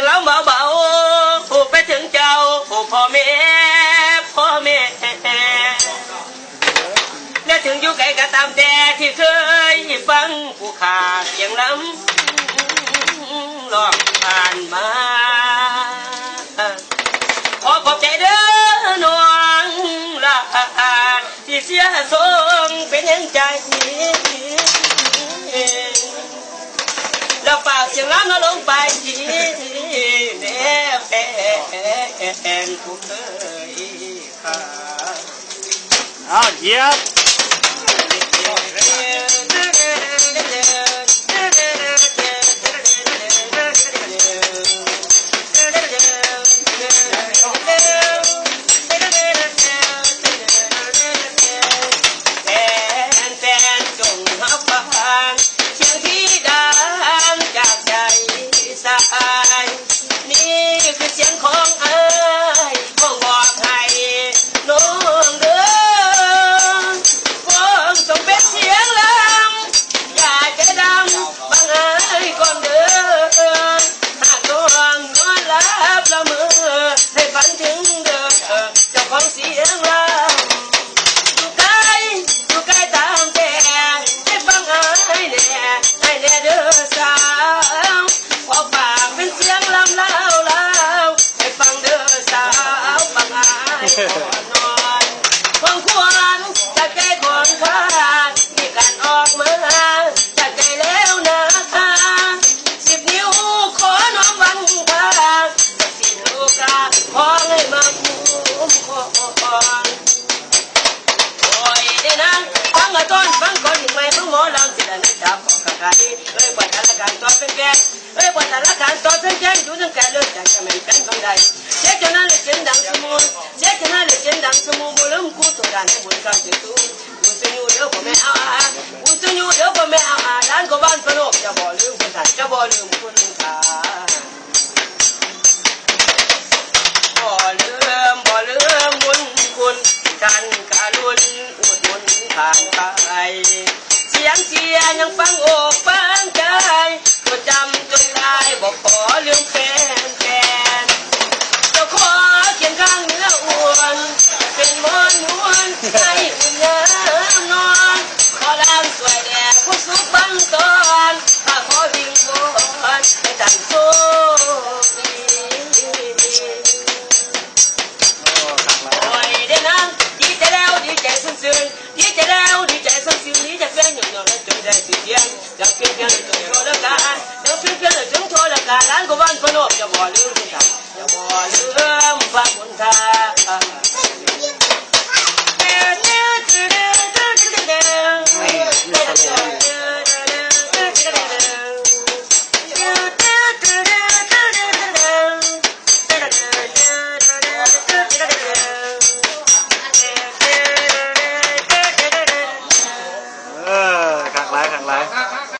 ລາວເບົາໆ ໄປເຖິງເຈົ້າພໍ່ແມ່ ພໍ່ແມ່ ແລະເຖິງຢູ່ໄກກໍຕາມແຕ່ ທີ່ເຄີຍຟັງຜູ້ຂ້າສຽງລຳຮ້ອງຜ່ານມາ. ຂໍຂອບໃຈເດີນ້ອງຫຼ້າ ທີ່ເຊຍສົ່ງເປັນແຮງໃຈ ແລ້ວຝາກສຽງລຳລະລົງໄປ ແດ່ແຟນຜູ້ເຄີຍ ອ້າວ ຢຽບ. ແຟນໆ ຈົ່ງຮັບຟັງ ສຽງທີ່ດັງຈາກໃຈສາຍ. ນີ້ຄືສຽງຂອງອ້າຍ ຂອງບອກໃຫ້ນ້ອງເດີ ຄວາມຕ້ອງເປັນສຽງລຳ ຢ່າໃຈດຳບາງອ້າຍກ່ອນເດີ ຫາກນ້ອງນອນຫຼັບລະເມີ ໃຫ້ຝັນເຖິງເດີ ເຈົ້າຂອງສຽງລຳ ຢູ່ໄກ ຢູ່ໄກຕາມແຕ່ ໃຫ້ຟັງອ້າຍແດ່ ອ້າຍແດ່ເດີສາວ ຂໍຝາກເປັນສຽງລຳລາວໆ ໃຫ້ຟັງເດີສາວ ຟັງອ້າຍກ່ອນນອນ ຂອງຂວັນຈາກໃຈຂອງຂ້າ ທີ່ການອອກມາຈາກໃຈແລ້ວນາ ສິບນິ້ວຂໍນ້ອມວັງຄາ ສັກສິດໂລກາ ຂໍໃຫ້ມາຄຸ້ມຄອງ. ໂອ້ຍເດ້ນາງ ຟັງລະຕອນ ຟັງກ່ອນ ຍິງໃໝ່ ຟັງໝໍລຳ ສິດອັນນີ້ຈາກຂອງກະກາດີ ເອີຍ ປະທານລະການຕອນເປັນແກງ ເອີຍ ປະທານລະການຕອນເປັນແກງ ຢູ່ທາງແກເລີຍ ຈາກຈະແມ່ນແຟນຟັງໄດ້ ເສຍເຈົ້ານັ້ນລະເຈັນດັງສະໝູ ເສຍເຈົ້ານັ້ນລະເຈັນດັງສະໝູ ບໍ່ລືມຄູໂຕດານໃນບຸນຄຳເຈຕູ ບຸນສຸຍູເດີພໍ່ແມ່ອາ ບຸນສຸຍູເດີພໍ່ແມ່ອາ ຫຼານກໍບ້ານປະໂນກ ຈະບໍ່ລືມຄຸນທ່ານ ຈະບໍ່ລືມຄຸນທ່ານ. ບໍ່ລືມ ບໍ່ລືມບຸນຄຸນ ທ່ານກະລຸນອຸດໜູນຜ່ານໄປ ສຽງເຊຍຍັງຝັງອົກຝັງໃຈ ຈົດຈຳຈົນຕາຍ ບໍ່ຂໍລືມແຟນ ແຟນ ເຈົ້າຂໍຄຽງຂ້າງເນື້ອອ່ວນ ເປັນໝອນນວນໃຫ້ອຸ່ນຍາມນອນ ຂໍລາມຊ່ວຍແດ່ຜູ້ສຸກບັງຕອນ ຂ້າຂໍວິງວອນໃຫ້ທ່ານໂຊກດີ. ໂອ້ຍເດ້ນາງ ດີໃຈແລ້ວດີໃຈຊື່ນໆ ດີໃຈແລ້ວດີໃຈຊື່ນໆ ດີໃຈແຟນຍ້ອນຍ້ອນຈົນໄດ້ຊື່ສຽງ ຈັກພຽງພຽງຈົນໂທລະການ ຈັກພຽງພຽງຈົນໂທລະການ ຫຼານກໍບ້ານປະໂນກ ຈະບໍ່ລືມຄຸນທ່ານ ຈະບໍ່ລືມພະຄຸນທ່ານ.